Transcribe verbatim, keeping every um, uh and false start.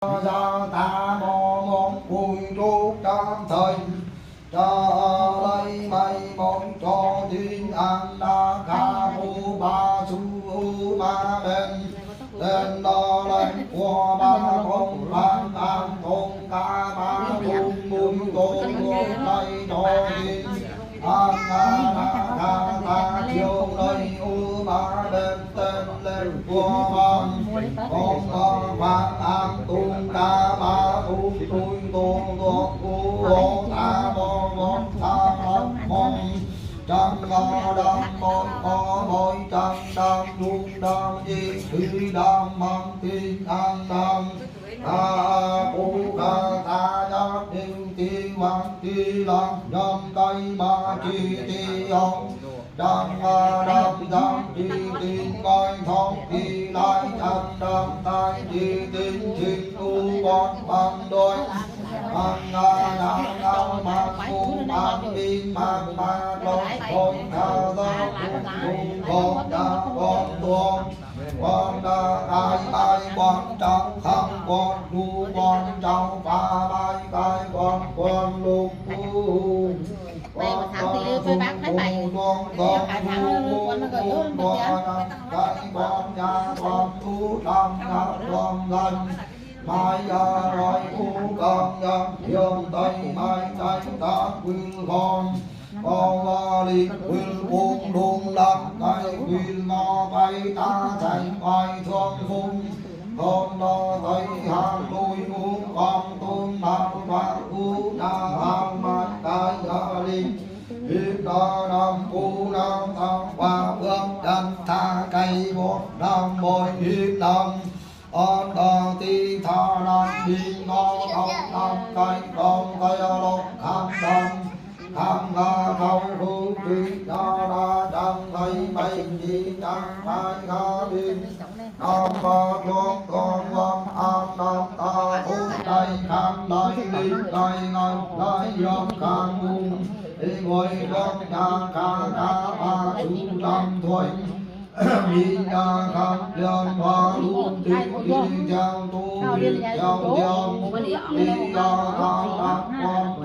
Sa ta mo mong pui trúc tam thầy. Sa lay may mong cho tin an na kha u ba su u ma ben. Tên lo lay kua ba kong bang an kong ka ba kong bui kong kong lay cho tin. An na na kha ta chiu lay u ba ben tên lay kua bang. Kong ba bang an tung ka ba kong tui kong kong u o ta mo mong ta mong mong. Trăng ngò đăng môi ngò môi trăng đăng trung đăng yên thủy đăng măng tinh an đăng. A pu ka ta yap đinh ti wang ti lăng nhâm tay ma chi ti yong. Đăng a đăng đăng ti tinh ngoi thong ti lai trăng đăng tai ti tinh thịt u bọt băng đôi. Mang a đăng đăng mang u mang mi mang ma lông khôi tha do cung cung khôi đa con tuông. Con đa tai tai con trăng khăng con lu con trăng pha bai tai con con lục u. Con con lục u con con lu con đa tai con nhà con tu trăng nhà con lành. Mai ya roi u kang yang hiam tai mai tai ta kwil khom. Kong wa li kwil kung lung lak tai kwil ngo pai ta tai mai thuang phung. Khom no tai hang lui u kong tung ma wa u na hang mai tai ya li. Hip na nam u nam tam wa ước đăng tha cây một năm mỗi hip năm. An đa ti tha đăng đi ngó đóng đăng cây đóng cây lộc khăn đăng. Khăn đa thâu hư ti đa đa đăng cây bay đi đăng bay đa đi. Nam ba tuông tuông lâm an nam ta thu cây khăn đai đi cây ngân đai yom khăn mùng. Đi ngồi đóng nhà khăn đa ba su năm thuần. Minh đa khắp lương hoa lũ tịnh đi theo tu đi theo theo. Đi đa khắp bác quan